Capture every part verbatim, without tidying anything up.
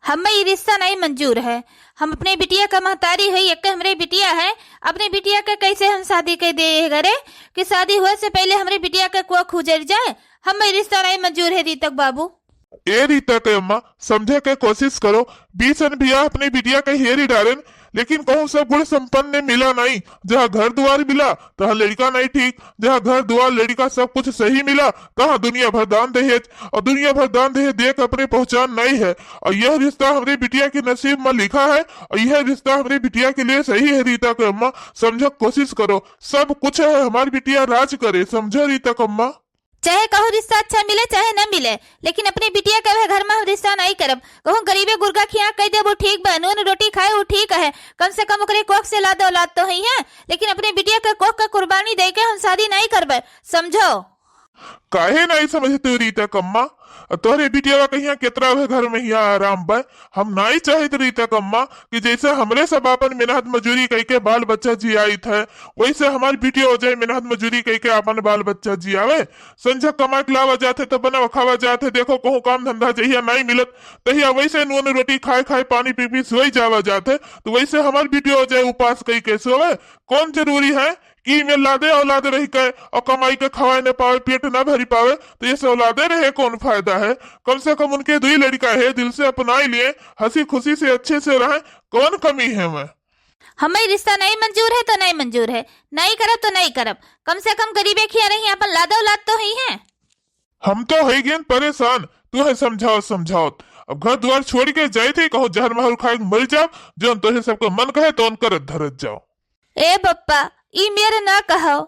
हमें ई रिश्ता नहीं मंजूर है। हम अपने बिटिया का महतारी है, एक हमरे बिटिया है, अपने बिटिया के कैसे हम शादी कर दे ये घरे कि शादी होए से पहले हमरे बिटिया के कोख उजर जाए? हमें ई रिश्ता नहीं मंजूर है रीतक बाबू। ए रीतक अम्मा, समझे के कोशिश करो। बीस अन बियाह अपने बिटिया के हेरी डारेन, लेकिन कहूँ सब गुण संपन्न मिला नहीं। जहाँ घर दुआर मिला, तहाँ लड़का नहीं ठीक। जहाँ घर दुआर, लड़का, सब कुछ सही मिला, तहाँ दुनिया भर दान दहेज, और दुनिया भर दान दहेज देख अपने पहचान नहीं है। और यह रिश्ता हमरे बिटिया के नसीब में लिखा है, और यह रिश्ता हमरे बिटिया के लिए सही है। रीतक अम्मा, समझे के कोशिश करो, सब कुछ है, हमारी बिटिया राज करे, समझो रीतक अम्मा। चाहे कहूँ रिश्ता अच्छा मिले चाहे न मिले, लेकिन अपने बिटिया के वह घर में हम रिश्ता नहीं करब। कहूँ गरीबे गुर्गा खिया कह देबो ठीक बा, नून रोटी खाए वो ठीक है, कम से कम ओकरे कोख से लाद औलाद तो है, लेकिन अपने बिटिया के कोख का कुर्बानी दे के हम शादी नहीं करबे, समझो। काहे नहीं समझते रीतक अम्मा? तोहरे बिटिया कहिया केतरा वह घर में हिया आराम बा। हम नाई चाहित रीतक अम्मा कि जैसे हमरे सब आपन मेहनत मजूरी कइके बाल बच्चा जियाइत है, वैसे हमार बिटिया हो जाए मेहनत मजूरी कइके आपन बाल बच्चा जियावे। संझा कमा के लावा जात है तो बनावा खावा जात है। देखो कहूँ काम धंधा जहिया नाई मिलत तहिया वैसे नून रोटी खाए खाए पानी पी पी सोई जावा जात है, तो वैसे हमार बिटिया हो जाए उपास कइके सोवे। कौन जरूरी है कि ई में लादे औलाद रह के और कमाई के खवाए न पावे, पेट न भरी पावे, तो ये से औलादे रहे कौन फायदा है? कम से कम उनके दुई लड़का है, दिल से अपनाई लिए, हंसी खुशी से अच्छे से रहें, कौन कमी है में? हमें रिश्ता नहीं मंजूर है तो नहीं मंजूर है, नहीं करब तो नहीं करब। कम से कम गरीबे खिया रही, अपन लाद औलाद तो ही है। हम तो है गेन परेशान, तू है समझाओ समझाओ। अब घर द्वार छोड़ के जाए थे, कहूँ जहर माहुर खाए के मर जाओ, जौन तोहे सबके मन कहे तौन करत धरत जाओ। ए बप्पा, ई मेर ना कहो।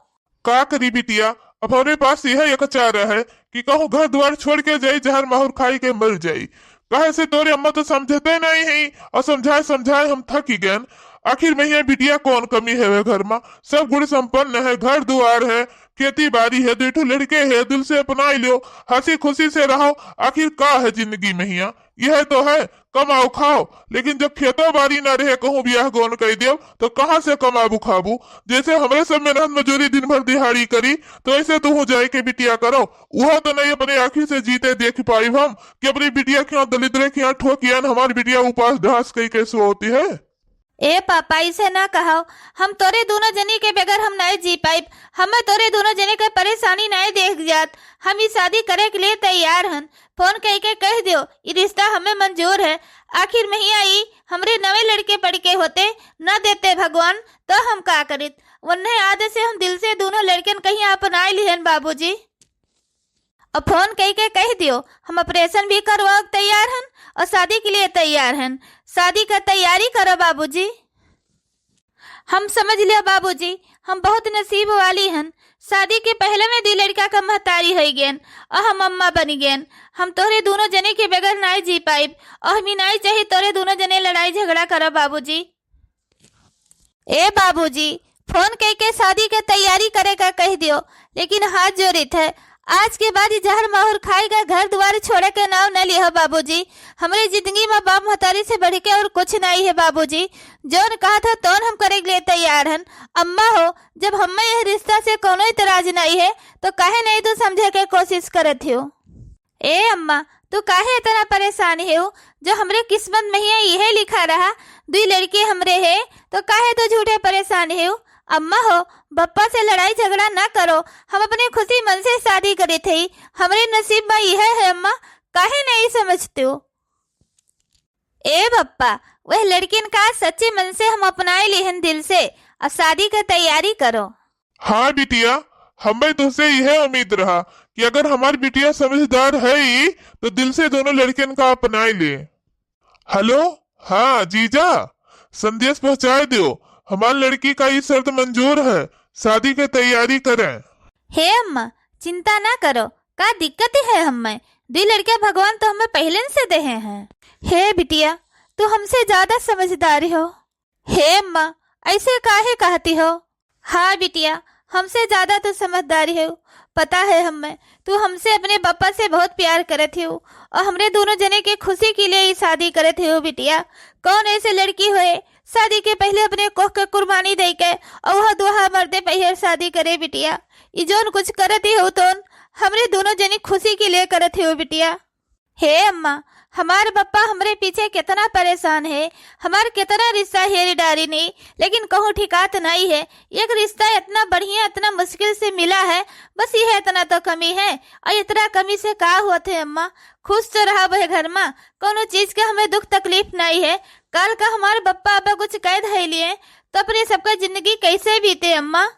का करी बिटिया, अब हमरे पास यह एक चारा है कि कहूँ घर द्वार छोड़ के जाई, जहर माहुर खाई के मर जाई। काहे से तोरे अम्मा तो समझते नहीं है और समझाए समझाए हम थक ही गए। आखिर में ये बिटिया कौन कमी है वे घर में? सब गुण संपन्न है, घर दुआर है, खेती बाड़ी है, दो ठो लड़के है, दिल से अपना लियो, हंसी खुशी से रहो। आखिर का है जिंदगी में हिया? यह तो है, कमाओ खाओ, लेकिन जब खेतो बाड़ी ना रहे, कहूँ बियाह गौन कर दियो, तो कहाँ से कमाबू खाबू? जैसे हमरे सब मेहनत मजूरी दिन भर दिहाड़ी करी, तो ऐसे तू जाए के बिटिया करो। वह तो नहीं अपने आँखी से जीते देख पाइब हम कि अपनी बिटिया के यहाँ दलिद्रे के यहाँ ठोकियन, हमार बिटिया उपास ढास कई के सोती है। ए पापा, इसे ना कहो, हम तोरे दोनों जनी के बगैर हम नहीं जी पाइब। हमें तोरे दोनों जने के परेशानी नहीं देख जात। हम ई शादी करे के लिए तैयार हन। फोन कई के कह दियो, ई रिश्ता हमें मंजूर है। आखिर में ही आई, हमरे नवे लड़के पड़ के होते, न देते भगवान, तो हम का करित? वन्ने आदे से हम दिल से दोनों लड़कन कहीं अपना लिहन बाबूजी। और फोन कई के कह दियो, हम ऑपरेशन भी करवा के तैयार हन और शादी के लिए तैयार हन। शादी का तैयारी करो बाबूजी। हम समझ लियो बाबूजी, हम बहुत नसीब वाली हन। शादी के पहले में दी लड़का का महतारी होई गेन और हम अम्मा बनी गेन। हम तोहरे दोनों जने के बगैर नाई जी पाइब और हम ही नाई चाही तोहरे दोनों जने लड़ाई झगड़ा करो बाबूजी। ए बाबूजी, फोन कई के शादी के तैयारी करे का कह दियो, लेकिन हाथ जोड़ित है, आज के बाद ई जहर माहुर खाए का घर दुआर छोड़े के नाव न लिहो बाबूजी। हमरे जिंदगी में बाप महतारी से बढ़ के और कुछ नहीं है बाबूजी। जौन कहा था तौन हम करे के लिए तैयार हन। अम्मा हो, जब हमें यह रिश्ता से कोनो इतराज नहीं है, तो काहे नहीं तू समझे के कोशिश करत हो? ए अम्मा, तू काहे इतना परेशान हो? जो हमरे किस्मत में ही यह लिखा रहा, दुई लड़के हमरे है, तो काहे तू झूठे परेशान हो? अम्मा हो, बप्पा से लड़ाई झगड़ा ना करो, हम अपने खुशी मन से शादी करे थे, हमरे नसीब में यह है अम्मा, काहे नहीं समझते हो? ए बप्पा, वह लड़किन का सच्चे मन से हम अपनाए लिहन दिल से, अब शादी के तैयारी करो। हाँ बिटिया, हमें तुझसे यह उम्मीद रहा कि अगर हमार बिटिया समझदार है ही, तो दिल से दोनों लड़किन का अपनाए ले। हेलो, हाँ जीजा, संदेश पहुँचाए दियो, हमार लड़की का ई शर्त मंजूर है, शादी के तैयारी करें। हे अम्मा, चिंता ना करो, का दिक्कत है हमें? दुई लड़के भगवान तो हमें पहले से देहे हैं। हे बिटिया, तू हमसे ज्यादा समझदार हो। हे अम्मा, ऐसे काहे कहती हो? हाँ बिटिया, हमसे ज्यादा तू समझदार हो। पता है हमें, तू हमसे अपने पापा से बहुत प्यार करत हो और हमरे दोनों जने के खुशी के लिए ही शादी करत हो बिटिया। कौन ऐसे लड़की होए शादी के पहले अपने कोख के कुर्बानी दे के और वह दोहा मर्दे पहियर शादी करे बिटिया? ई जौन कुछ करत हो तौन हमरे दोनों जने खुशी के लिए करत हो बिटिया। हे अम्मा, हमार बप्पा हमरे पीछे केतना परेशान है, हमार केतना रिश्ता हेरी डारी नहीं, लेकिन कहूँ ठिकात नाई है। एक रिश्ता इतना बढ़िया, इतना मुश्किल से मिला है, बस यह इतना तो कमी है। और इतना कमी से का होत है अम्मा? खुश तो रहब है घर मा, कौनो चीज के हमें दुख तकलीफ नाई है। काल का हमार बप्पा अब कुछ कैद है लिए, तो अपने सबका जिंदगी कैसे बीते अम्मा?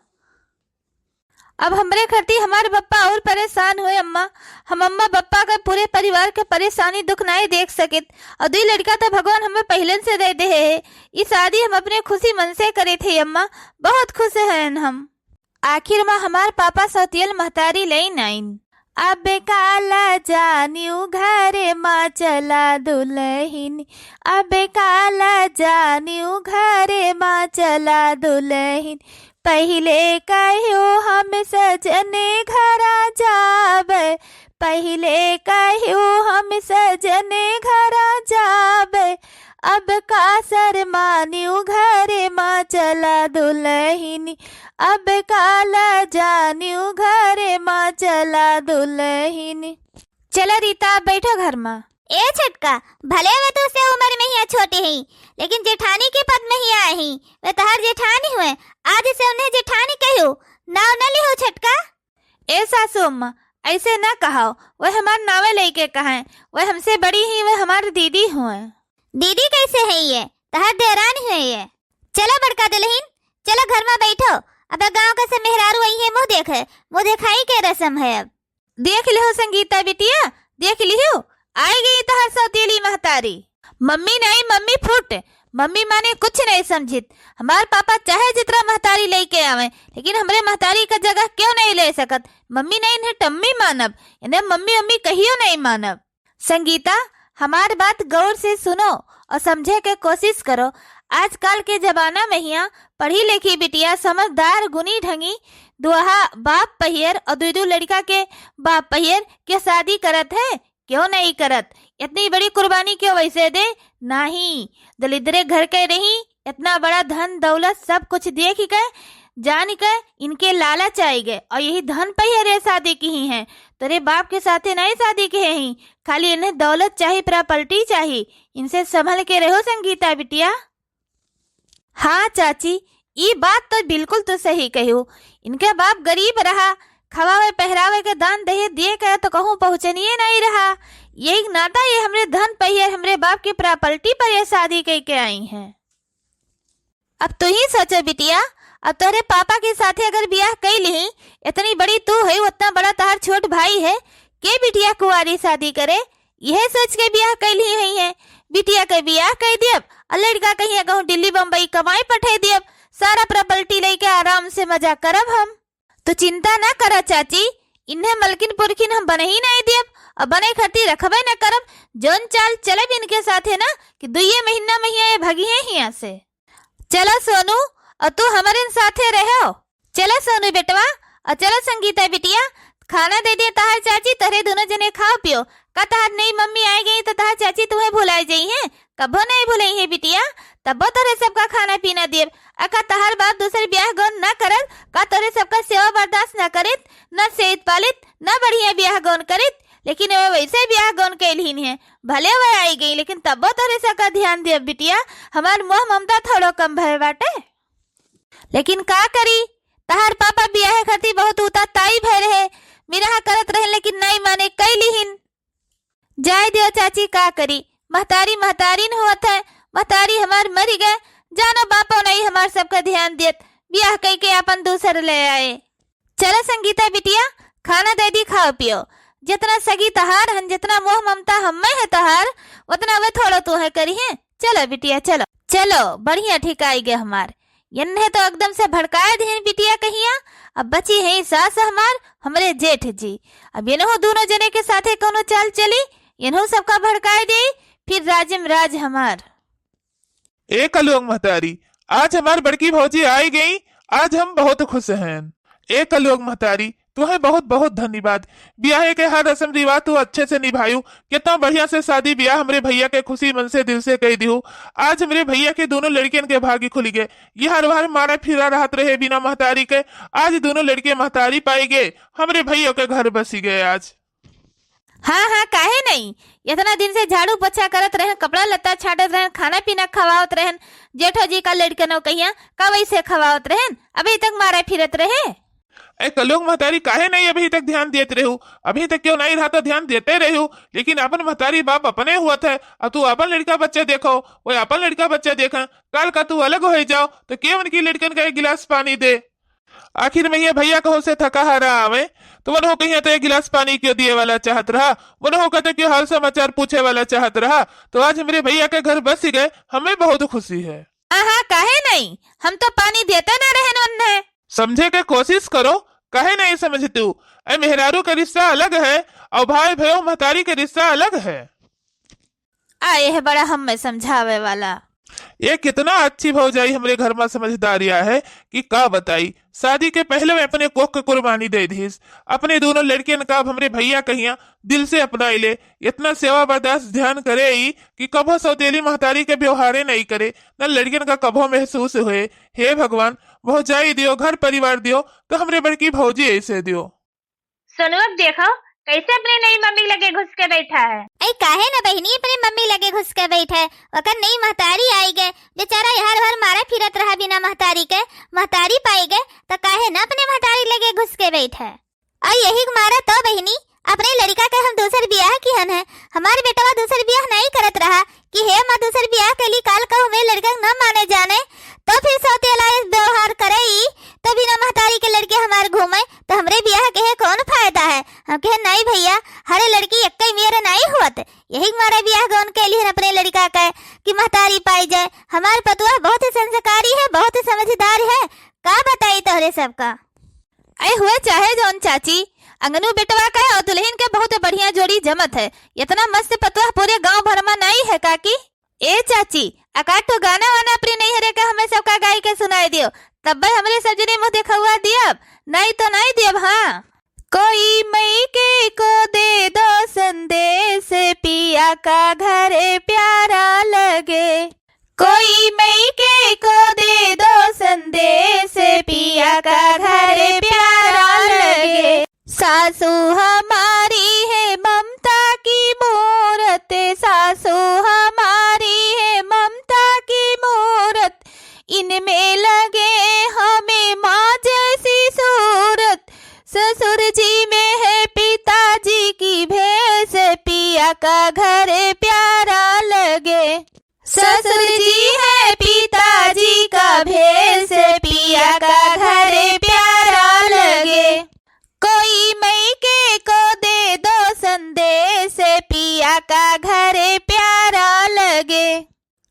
अब हमरे खरती हमार बप्पा और परेशान होए अम्मा। हम अम्मा बप्पा के पूरे परिवार के परेशानी दुख नाई देख सकित। और दुई लड़का तो भगवान हमें पहिलन से दे दे है। ई शादी हम अपने खुशी मन से करे थे अम्मा, बहुत खुश हैं हम। आखिर मा हमार पापा सौतियल महतारी लेइन आइन। अब काला जानियो घरे मा चला दुलहिन, अब काला जानियो घरे मा चला दुलहिन। पहिले कहियो हम सजने घरा जाब, पहिले कहियो हम सजने घरा जाब। अब का शरमानियो घरे मा चला दुलहिन, अब काला जानियो घरे मा चला दुलहिन। चला रीता, बैठो घर मा। ए छोटका, भले वे तो से उम्र में ही छोटे ही, लेकिन जेठानी के पद में ही आए ही। वे तहार जेठानी हुए, आज से उन्हें जेठानी कहियो, नाव न लिहो छोटका। ए सासू अम्मा, ऐसे न कहाओ, वे हमार नावे लेके कहें, वे हमसे बड़ी ही, वे हमार दीदी हुए। दीदी कैसे है ये? तहार देरानी है ये। चलो बड़का दुलहिन, चलो घर मा बैठो। अब गाँव का से मेहरारू आई है, मुँह देखे, मुँह देखाई के रसम है अब। देख लिहो संगीता बिटिया, देख लिहो, आई गई तहार सौतेली महतारी। मम्मी नहीं, मम्मी फुट, मम्मी माने कुछ नहीं समझित। हमार पापा चाहे जितना महतारी लेके आवे, लेकिन हमरे महतारी का जगह क्यों नहीं ले सकत? मम्मी नहीं, इन्हें टम्मी मानब, इन्हें मम्मी मम्मी कहियो नहीं मानब। संगीता, हमार बात गौर से सुनो और समझे के कोशिश करो। आजकल के जमाना में हिया पढ़ी लिखी बिटिया, समझदार, गुनी ढंगी, दुआहा बाप पहियर और दुई दू लड़का के बाप पहियर के शादी करत है, क्यों नहीं करत? इतनी बड़ी कुर्बानी क्यों वैसे दे? नहीं, दलिद्रे घर के रही, इतना बड़ा धन दौलत सब कुछ देख के, जान के इनके लालच आई गए और यही धन पहियर ये शादी की ही हैं। तेरे बाप के साथे नहीं शादी की ही, खाली इन्हें दौलत चाही, प्रॉपर्टी चाही। इनसे संभल के रहो संगीता बिटिया। हाँ चाची, ई बात तो बिल्कुल तो सही कहो। इनके बाप गरीब रहा, खवावे पहरावे के दान दहेज दिए के तो कहूँ पहुँचनिए नहीं रहा। यही नाता ये हमरे धन पहियर, हमरे बाप की प्रॉपर्टी पर ये शादी कई के आई हैं। अब तू ही सोचो बिटिया, अब तोहरे पापा के साथे अगर बियाह कई लिही, इतनी बड़ी तू है, उतना बड़ा तहार छोट भाई है, के बिटिया कुंवारी शादी करे? यह सोच के बियाह कई लिही हुई है। बिटिया के बियाह कई दियब और लड़का कहीं कहूँ दिल्ली बम्बई कमाई पठाई दियब, सारा प्रॉपर्टी लेके आराम से मजा करब हम। तो चिंता ना करा चाची, इन्हें मलकिन पुरखिन हम बने ही नहीं दियब और बने खरती रखबे न करब। जौन चाल चलब इनके साथे ना कि दुइये महीना में ही ये भगी है हिया से। चलो सोनू, और तू हमरे साथे रहो। चलो सोनू बेटवा, और चलो संगीता बिटिया, खाना दे दिए तहार चाची, तोहरे दोनों जने खाओ पियो। का तहार नई मम्मी आए गई तो तहार चाची तुम्हें भुलाए जाई हैं? कबो नहीं भुलाई है बिटिया, तबो तोहरे सबका खाना पीना देब। अका तहार बाप दूसर ब्याह गौन न करत, का तोहरे सबका सेवा बर्दाश्त न करित, न सेइत पालित, न बढ़िया ब्याह गौन करित, लेकिन वे वैसे ब्याह गौन कैलहीन है। भले वे आई गई, लेकिन तबो तोहरे सबका ध्यान देब बिटिया, हमार मोह ममता थोड़ो कम भय बाटे। लेकिन का करी, तहार पापा बियाहे खातिर बहुत उताताई भय रहे, मिनहा करत रहे, लेकिन नहीं माने, कैलहीन। जाए दियो चाची, का करी, महतारी महतारी न होत है, महतारी हमार मरी गए, जानो बापो नहीं हमार सबका ध्यान देत, बियाह कई के अपन दूसर ले आए। चलो संगीता बिटिया, खाना दे दी, खाओ पियो। जितना सगी तहार हन, जितना मोह ममता हम्मे है तहार, उतना वे थोड़ो तू है करी है। चलो बिटिया, चलो, चलो, बढ़िया ठिकाई गए हमार। इन्हें तो एकदम से भड़काए देहिन बिटिया कहिया। अब बची है सास हमार, हमरे जेठ जी। अब इन्हों दोनों जने के साथे कोनो चाल चली, इन्हों सबका भड़काए दे, फिर राजम राज हमार। ए कलुअंग महतारी, आज हमार बड़की भौजी आई गई, आज हम बहुत खुश हैं। ए कलुअंग महतारी, तुम्हें बहुत बहुत धन्यवाद। ब्याहे के हर रस्म रिवाज तू अच्छे से निभायू, कितना बढ़िया से शादी ब्याह हमरे भैया के खुशी मन से दिल से कह दिहू। आज हमरे भैया के दोनों लड़कियन के भाग्य खुल गए। ये हर बार मारा फिरा रहत रहे बिना महतारी के, आज दोनों लड़के महतारी पाई गए, हमरे भैया के घर बसी गए आज। हाँ, हाँ, काहे नहीं? इतना दिन से झाड़ू पोछा करत रहन, कपड़ा लत्ता छाटत रहन, खाना पीना खवावत रहन, जेठो जी का लड़कनो कहिया का वैसे खवावत रहन, अभी तक मारा फिरत रहे। ए कलयुग महतारी, काहे नहीं अभी तक ध्यान देत रहू? अभी तक क्यों नहीं रहा तो ध्यान देते रहू, लेकिन अपन महतारी बाप अपने हुआ थे, अब तू अपन लड़का बच्चे देखो, वो अपन लड़का बच्चे देखा, काल का तू अलग हो जाओ तो के उनकी लड़कन का एक गिलास पानी दे? आखिर में ये भैया कहो से थका हारा आवे, तो वनहो कहिया तो एक गिलास पानी क्यों दिए वाला चाहत रहा, वनहो कहते क्यों हाल समाचार पूछे वाला चाहत रहा, तो आज हमरे भैया के घर बस ही गए, हमें बहुत खुशी है। हाँ, हाँ, काहे नहीं, हम तो पानी देते ना रहन वन्हे। समझे के कोशिश करो, काहे नहीं समझतू? ए मेहरारू के रिश्ता अलग है और भाई भयो महतारी के रिश्ता अलग है। आ, यह बड़ा हमें समझावे वाला। ये कितना अच्छी भौजाई हमरे घर में समझदारिया है कि का बताई। शादी के पहले में अपने कोख के कुर्बानी दे दीस। अपने दोनों लड़कियन का अब हमरे भैया कहिया दिल से अपनाई ले। इतना सेवा बर्दाश्त ध्यान करे ई कि कभो सौतेली महतारी के व्यवहारे नहीं करे, न लड़कियन का कभो महसूस होए। हे भगवान, भौजाई दियो, घर परिवार दियो, तो हमरे बड़की भौजी ऐसे दियो। सोनू, अब देखो, कैसे अपने नई मम्मी लगे घुस के बैठा है। ऐ काहे न बहिनी अपने मम्मी लगे घुस के बैठे, ओकर नई महतारी आई गए, बेचारा हर हर मारा फिरत रहा बिना महतारी के, महतारी पाई गए, तो काहे न अपने महतारी लगे घुस के बैठे। और यही मारा तो बहिनी, अपने लड़का के हम दूसर बियाह किहन है, हमार बेटवा दूसर बियाह नहीं करत रहा, कि हे माँ दूसर बियाह कैली काल का हमरे लड़का के न माने जाने, तो फिर सौतेला इस व्यवहार करे ई, तो बिना महतारी के लड़के हमार घूमे, तो हमरे बियाह के है कौन फायदा है? हम कहे, "नहीं भैया, हरे लड़की एक्के मेरे नहीं होत, यही मारे बियाह गौन कैली हन अपने लड़का के कि महतारी पाई जाए। हमार पतुआ बहुत ही संस्कारी है, बहुत ही समझदार है, का बताई तोहरे सबका।" ऐ हुए चाहे जौन चाची, अंगनू बेटवा का और दुल्हन के बहुत बढ़िया जोड़ी जमत है। इतना मस्त पतोह पूरे गांव भर में नाई है काकी। ए चाची, एकाध ठो गाना वाना अपने नैहरे का हमें सबका गाई के सुनाई दियो, तब्बे हमरे सब जने मुँह देखउआ दियब, नाई तो नाई दियब। हाँ। कोई मई के को दे दो संदेश, पिया का घरे प्यारा लगे। कोई मई के को दे दो संदेश, पिया का घरे प्यारा लगे। सासू हमारी है ममता की मूरत, सासू हमारी है ममता की मूरत, इनमें लगे हमें माँ जैसी सूरत। ससुर जी में है पिताजी की भेस, पिया का घरे प्यारा लगे। ससुर जी है पिताजी का भेस, पिया का घरे प्यारा लगे। कोई मई के को दे दो संदेश, पिया का घरे प्यारा लगे।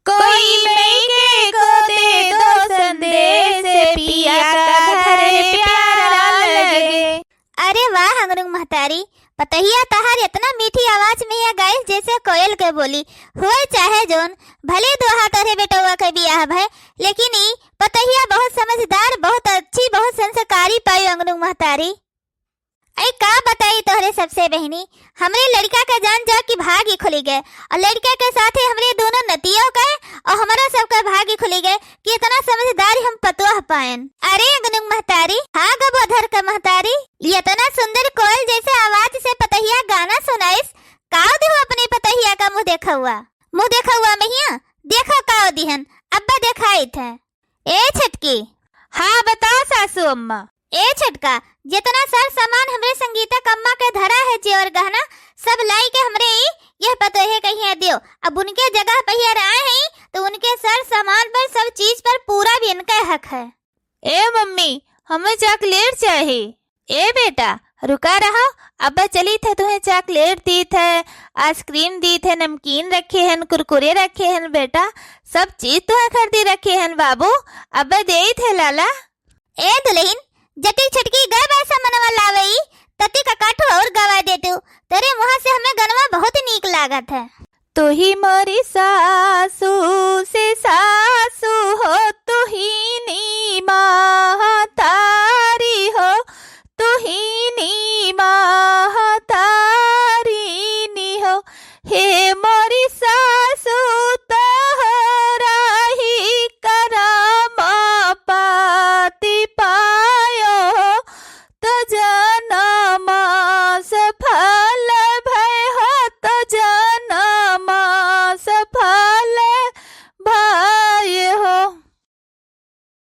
कोई मई के को दे दो संदेश, पिया का घरे प्यारा लगे। अरे वाह अंगनू महतारी, पतोहिया तहार इतना मीठी आवाज में या गाइस जैसे कोयल के बोली। होए चाहे जौन, भले दोहा तोहरे बेटवा के बियाह भय, लेकिन ई पतोहिया बहुत समझदार, बहुत अच्छी, बहुत संस्कारी पाई अंगनू महतारी। ऐ का बताई तोहरे सबसे बहिनी, हमरे लड़का के जान जा कि भाग ही खुली गए, और लड़का के साथे हमरे दोनों नतियों के और हमारा सबका भाग ही खुली गए कि इतना समझदार हम पतोह पाएन। अरे अंगनू महतारी, हाँ गबोधर का महतारी, ये इतना सुंदर कोयल जैसे आवाज से पतोहिया गाना सुनाइस, काव दिहो अपने पतोहिया का मुँह देखउआ, मुँह देखउआ महिया, देखो काव दिहन, अब्बा देखाइत है। ए छटकी। हाँ, बताओ सासू अम्मा। ए छटका, जितना सर सामान हमरे संगीता कम्मा के धरा है, जेवर गहना, सब लाई के हमरे ई, यह पतोहे कहिया दियो। अब उनके जगह पहिया आए हैं, तो उनके सर सामान पर, सब चीज पर पूरा भी इनका हक है। ए मम्मी, हमें चॉकलेट चाही। ए बेटा, रुका रहो, अब्बा चली थे, तुम्हें चॉकलेट दी थे, आइसक्रीम दी थे, नमकीन रखे हैं, कुरकुरे रखे हैं बेटा, सब चीज तुम्हें खरीदी रखे हैं बाबू, अब्बा देई थे लाला। ए दुल्हन, जटी छटकी गए बैसा मनवा लावई, तती का काठो और गवा देतू, तेरे मुँह से हमें गनवा बहुत नीक लागत है। तू ही मोरी सा